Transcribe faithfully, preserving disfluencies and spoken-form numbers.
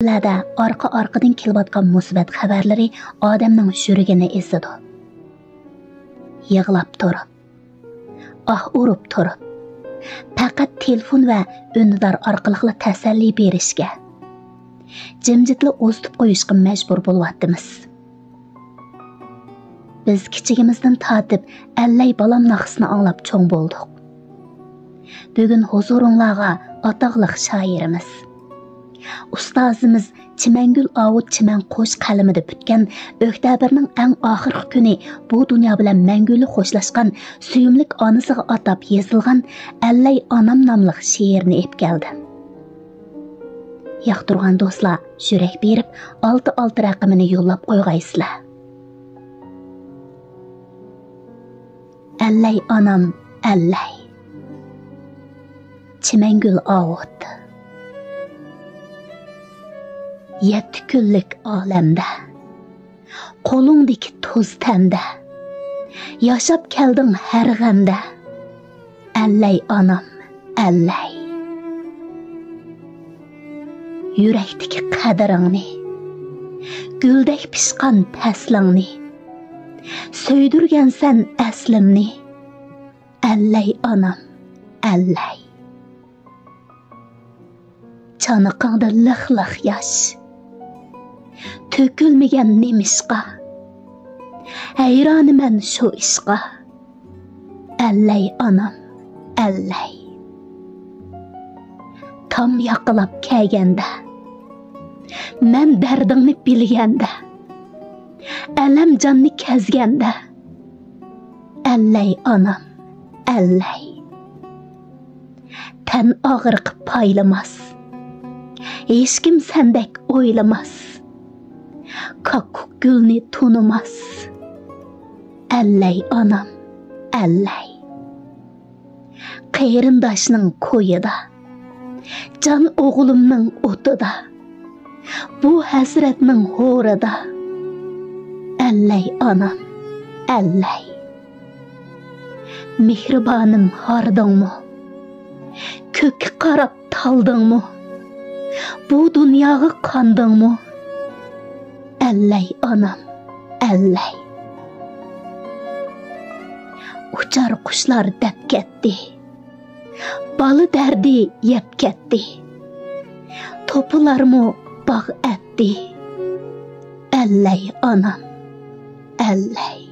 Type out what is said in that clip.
كۈنلەردە ئارقا-ئارقىدىن كېلىۋاتقان مۇسىبەت خەۋەرلىرى ئادەمنىڭ يۈرىكىنى ئېزىدۇ. يىغلاپ تۇرۇپ، ئاھ ئۇرۇپ تۇرۇپ، پەقەت تېلېفون ۋە ئۈندىدار ئارقىلىقلا تەسەللى بېرىشكە، جىمجىتلا ئۇزىتىپ قويۇشقا مەجبۇر بولۇۋاتىمىز. بىز كىچىكىمىزدىن تارتىپ ئەللەي بالام ناخشىسىنى ئاڭلاپ چوڭ بولدۇق. بۈگۈن ھۇزۇرۇڭلارغا ئاتاقلىق شائىرىمىز، ئۇستازىمىز چىمەنگۈل ئاۋۇت چىمەن قوش قەلىمىدە پۈتكەن ئۆكتەبىرنىڭ ئەڭ ئاخىرقى كۈنى بۇ دۇنيا بىلەن مەڭگۈلۈك خوشلاشقان سۆيۈملۈك ئانىسىغا ئاتاپ يېزىلغان ئەللەي ئانام ناملىق شېئىرنى ئېلىپ كەلدىم. ياقتۇرغان دوستلار يۈرەك بېرىپ، ئالتە ئالتە رەقىمىنى يوللاپ قويغايسىلەر. ئەللەي ئانام، ئەللەي. چىمەنگۈل ئاۋۇت. يەتتە كۈنلۈك ئالەمدە، قولۇڭدىكى تۇز تەندە، ياشاپ كەلدىڭ ھەر غەمدە. ئەللەي ئانام، ئەللەي. يۈرەكتىكى قەدرىڭنى، گۈلدەك پىشقان پەسلىڭنى، سۆيدۈرگەنسەن ئەسلىمنى. ئەللەي ئانام، ئەللەي. چانىقىڭدا لىق-لىق ياش، تۆكۈلمىگەن نېمىشقا؟ ھەيرانىمەن شۇ ئىشقا. ئەللەي ئانام، ئەللەي. تام ياقىلاپ كەلگەندە، مەن دەردىڭنى بىلگەندە، ئەلەم جاننى كەزگەندە، ئەللەي ئانام، ئەللەي. تەن ئاغرىقى پايلىماس، ھېچكىم سەندەك ئويلىماس، كاككۇك گۈلنى تونۇماس. ئەللەي ئانام، ئەللەي. قېرىنداشنىڭ كويىدا، جان ئوغلۇمنىڭ ئوتىدا، بۇ ھەسرەتنىڭ ھورىدا. ئەللەي ئانام، ئەللەي. مېھرىبانىم، ھاردىڭمۇ؟ كۆككە قاراپ تالدىڭمۇ؟ بۇ دۇنياغا قاندىڭمۇ؟ ئەللەي ئانام، ئەللەي. ئۇچار قۇشلار دەپ كەتتى، بالا دەردى يەپ كەتتى، توپىلارمۇ باغ ئەتتى. ئەللەي ئانام، ئەللەي.